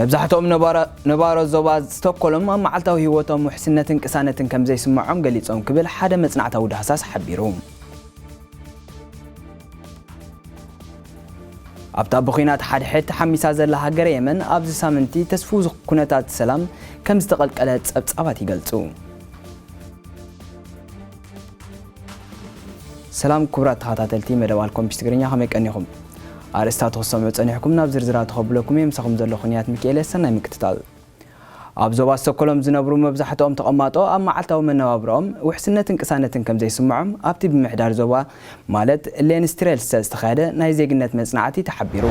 መብዛሕትኦም ነባራ- ነባሮ ዞባ ስቶኮሎም ኣብ መዓልታዊ ህይወቶም ውሕስነትን ቅሳነትን ከም ዘይስምዖም ገሊጾም ክብል ሓደ መጽናዕታዊ ዳህሳስ ሓቢሩ። ኣብታ ብኹናት ሓድሕድ ተሓሚሳ ዘላ ሃገረ የመን ኣብዚ ሳምንቲ ተስፉ ኩነታት ሰላም ከም ዝተቐልቀለ ጸብጻባት ይገልጹ። ሰላም ክቡራት ተኸታተልቲ መደብ ኣልኮምፒስ ትግርኛ፣ ከመይ ቀኒኹም? ኣርእስታት ክሰምዑ ጸኒሕኩም፣ ናብ ዝርዝራት ከብለኩም እየ። ምሳኹም ዘለኹ ንያት ሚካኤል፣ ሰናይ ምክትታል። ኣብ ዞባ ስቶኮሎም ዝነብሩ መብዛሕትኦም ተቐማጦ ኣብ መዓልታዊ መነባብሮኦም ውሕስነትን ቅሳነትን ከም ዘይስምዖም ኣብቲ ብምሕዳር ዞባ ማለት ሌንስትሬልሰ ዝተኻየደ ናይ ዜግነት መጽናዕቲ ተሓቢሩ።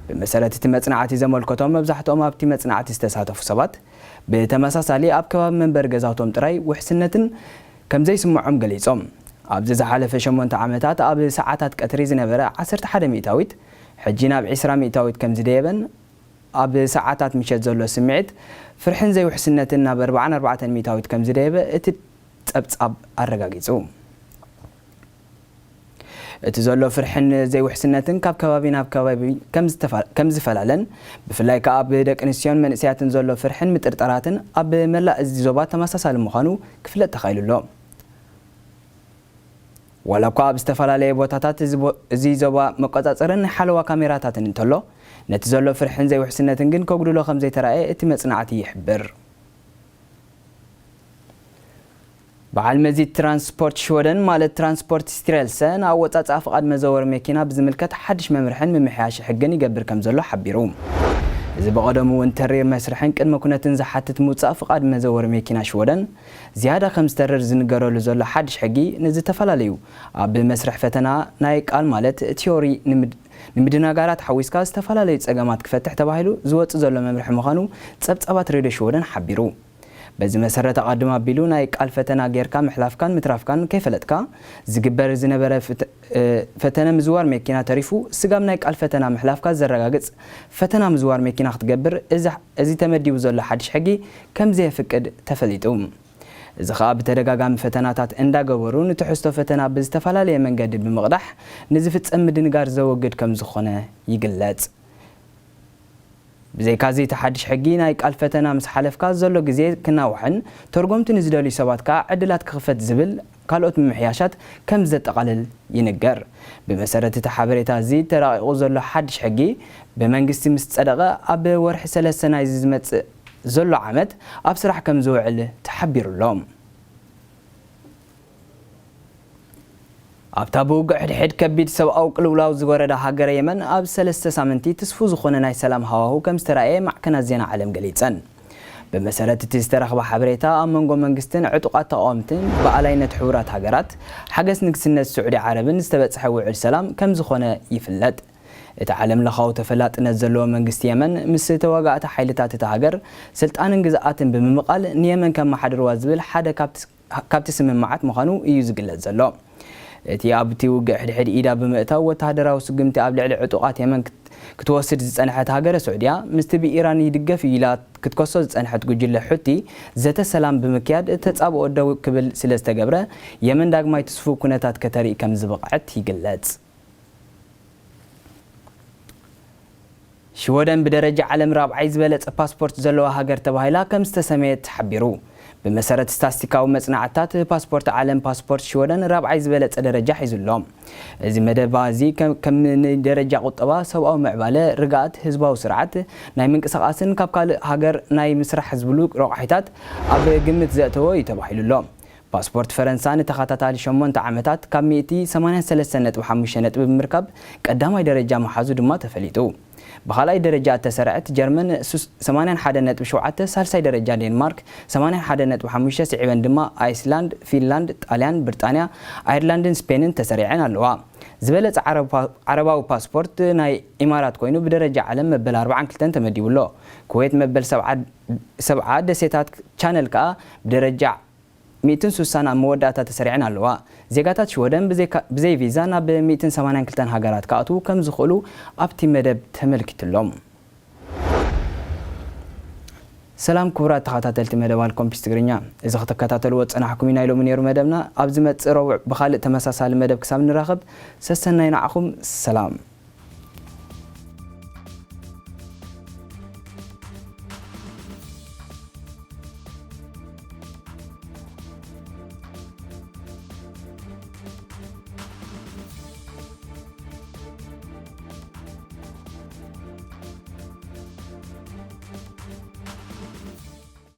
ብመሰረት እቲ መጽናዕቲ ዘመልከቶም መብዛሕትኦም ኣብቲ መጽናዕቲ ዝተሳተፉ ሰባት ብተመሳሳሊ ኣብ ከባቢ መንበሪ ገዛውቶም ጥራይ ውሕስነትን ከም ዘይስምዖም ገሊጾም። ኣብዚ ዝሓለፈ ሸሞንተ ዓመታት ኣብ ሰዓታት ቀትሪ ዝነበረ ዓሰርተ ሓደ ሚእታዊት ሕጂ ናብ ዕስራ ሚእታዊት ከም ዝደየበን ኣብ ሰዓታት ምሸት ዘሎ ስምዒት ፍርሕን ዘይውሕስነትን ናብ ኣርባዓን ኣርባዕተን ሚእታዊት ከም ዝደየበ እቲ ጸብጻብ ኣረጋጊጹ። እቲ ዘሎ ፍርሕን ዘይውሕስነትን ካብ ከባቢ ናብ ከባቢ ከም ዝተፋ- ከም ዝፈላለን ብፍላይ ከኣ ኣብ ደቂ ኣንስትዮን መንእሰያትን ዘሎ ፍርሕን ምጥርጠራትን ኣብ መላእ እዚ ዞባ ተመሳሳሊ ምዃኑ ክፍለጥ ተኻኢሉ ኣሎ። ዋላ እኳ ኣብ ዝተፈላለየ ቦታታት እዚ ቦ- እዚ ዞባ መቆጻጸርን ናይ ሓለዋ ካሜራታትን እንተሎ፣ ነቲ ዘሎ ፍርሕን ዘይውሕስነትን ግን ከጉድሎ ከም ዘይተራእየ እቲ መጽናዕቲ ይሕብር። በዓል መዚ ትራንስፖርት ሽወደን ማለት ትራንስፖርት ስትሬልሰ ንኣወጻጽኣ ፍቓድ መዘወሪ መኪና ብዝምልከት ሓድሽ መምርሕን ምምሕያሽ ሕግን ይገብር ከም ዘሎ ሓቢሩ። እዚ ብቐደሙ እውን ተሪር መስርሕን ቅድመ ኩነትን ዝሓትት ምውጻእ ፍቓድ መዘወሪ መኪና ሽወደን ዝያዳ ከም ዝተርር ዝንገረሉ ዘሎ ሓድሽ ሕጊ ንዝተፈላለዩ ኣብ መስርሕ ፈተና ናይ ቃል ማለት ቲዮሪ ንምድ- ንምድንጋራት ሓዊስካ ዝተፈላለዩ ጸገማት ክፈትሕ ተባሂሉ ዝወጽእ ዘሎ መምርሒ ምዃኑ ጸብጻባት ሬድዮ ሽወደን ሓቢሩ። በዚ መሰረት ኣቐድም ኣቢሉ ናይ ቃል ፈተና ጌርካ ምሕላፍካን ምትራፍካን ከይፈለጥካ ዝግበር ዝነበረ ፍተ- እ፣ ፈተነ ምዝዋር መኪና ተሪፉ ስጋብ ናይ ቃል ፈተና ምሕላፍካ ዘረጋግጽ ፈተና ምዝዋር መኪና ክትገብር እዚ- እዚ ተመዲቡ ዘሎ ሓድሽ ሕጊ ከም ዘየፍቅድ ተፈሊጡ። እዚ ኸኣ ብተደጋጋሚ ፈተናታት እንዳገበሩ ንትሕዝቶ ፈተና ብዝተፈላለየ መንገዲ ብምቕዳሕ ንዝፍጸም ምድንጋር ዘወግድ ከም ዝኾነ ይግለጽ። ብዘይካዚ እቲ ሓድሽ ሕጊ ናይ ቃል ፈተና ምስ ሓለፍካ ዘሎ ግዜ ክናዋሕን ተርጎምቲ ንዝደልዩ ሰባት ከኣ ዕድላት ክኽፈት ዝብል ካልኦት ምምሕያሻት ከም ዘጠቓልል ይንገር። ብመሰረት እቲ ሓበሬታ እዚ ተራቒቑ ዘሎ ሓድሽ ሕጊ ብመንግስቲ ምስ ጸደቐ ኣብ ወርሒ ሰለስተ ናይዚ ዝመጽእ ዘሎ ዓመት ኣብ ስራሕ ከም ዝውዕል ተሓቢሩ ኣሎ። ኣብታ ብውግእ ሕድሕድ ከቢድ ሰብኣዊ ቅልውላው ዝወረዳ ሃገረ የመን ኣብ ሰለስተ ሳምንቲ ትስፉ ዝኾነ ናይ ሰላም ሃዋሁ ከም ዝተራእየ ማዕከናት ዜና ዓለም ገሊጸን። ብመሰረት እቲ ዝተረኽበ ሓበሬታ ኣብ መንጎ መንግስትን ዕጡቓት ተቓወምትን ብኣላይነት ሕቡራት ሃገራት ሓገዝ ንግስነት ስዑዲ ዓረብን ዝተበጽሐ ውዕል ሰላም ከም ዝኾነ ይፍለጥ። እቲ ዓለም ለኻዊ ተፈላጥነት ዘለዎ መንግስቲ የመን ምስ ተዋጋእቲ ሓይልታት እታ ሃገር ስልጣንን ግዝኣትን ብምምቓል ንየመን ከመሓድርዋ ዝብል ሓደ ካብቲ ካብቲ ስምምዓት ምዃኑ እዩ ዝግለጽ ዘሎ። እቲ ኣብቲ ውግእ ሕድሕድ ኢዳ ብምእታው ወተሃደራዊ ስጉምቲ ኣብ ልዕሊ ዕጡቓት የመን ክት- ክትወስድ ዝጸንሐት ሃገረ ስዑድያ ምስቲ ብኢራን ይድገፍ እዩ ኢላ ክትከሶ ዝጸንሐት ጉጅለ ሑቲ ዘተ ሰላም ብምክያድ ተጻብኦ ደው ክብል ስለ ዝተገብረ የመን ዳግማይ ትስፉው ኩነታት ከተርኢ ከም ዝበቕዐት ይግለጽ። ሽወደን ብደረጃ ዓለም ራብዓይ ዝበለጸ ፓስፖርት ዘለዋ ሃገር ተባሂላ ከም ዝተሰመየት ተሓቢሩ። ብመሰረት ስታስቲካዊ መጽናዕትታት ፓስፖርት ዓለም ፓስፖርት ሽወደን ራብዓይ ዝበለጸ ደረጃ ሒዙ ኣሎ። እዚ መደባ እዚ ከም ከም ንደረጃ ቁጠባ፣ ሰብኣዊ ምዕባለ፣ ርግኣት፣ ህዝባዊ ስርዓት፣ ናይ ምንቅስቓስን ካብ ካልእ ሃገር ናይ ምስራሕ ዝብሉ ረቋሒታት ኣብ ግምት ዘእተወ እዩ ተባሂሉ ኣሎ። ፓስፖርት ፈረንሳ ንተኸታታሊ ሸሞንተ ዓመታት ካብ ሚእቲ ሰማንያን ሰለስተን ነጥቢ ሓሙሽተ ነጥቢ ብምርካብ ቀዳማይ ደረጃ ምሓዙ ድማ ተፈሊጡ። ብኻልኣይ ደረጃ እተሰርዐት ጀርመን ሱስ- ሰማንያን ሓደን ነጥቢ ሸውዓተ፣ ሳልሳይ ደረጃ ዴንማርክ ሰማንያን ሓደን ነጥቢ ሓሙሽተ ስዒበን ድማ ኣይስላንድ፣ ፊንላንድ፣ ጣልያን፣ ብሪጣንያ፣ ኣየርላንድን ስፔንን ተሰሪዐን ኣለዋ። ዝበለጸ ዓረባ- ዓረባዊ ፓስፖርት ናይ ኢማራት ኮይኑ ብደረጃ ዓለም መበል ኣርባዓን ክልተን ተመዲቡ ኣሎ። ኩዌት መበል ሰብዓ ደሴታት ቻነል ከኣ ብደረጃ ሚእትን ስሳን ኣብ መወዳእታ ተሰሪዐን ኣለዋ። ዜጋታት ሽወደን ብዘይካ- ብዘይ ቪዛ ናብ ሚእትን ሰማንያን ክልተን ሃገራት ክኣትዉ ከም ዝኽእሉ ኣብቲ መደብ ተመልኪቱሎም። ሰላም ክቡራት ተኸታተልቲ መደብ ኣልኮምፒስ ትግርኛ፣ እዚ ክትከታተልዎ ዝጸናሕኩም እዩ ናይ ሎሚ ነይሩ መደብና። ኣብ ዝመጽእ ረቡዕ ብኻልእ ተመሳሳሊ መደብ ክሳብ ንራኸብ ሰሰናይ ንዓኹም። ሰላም።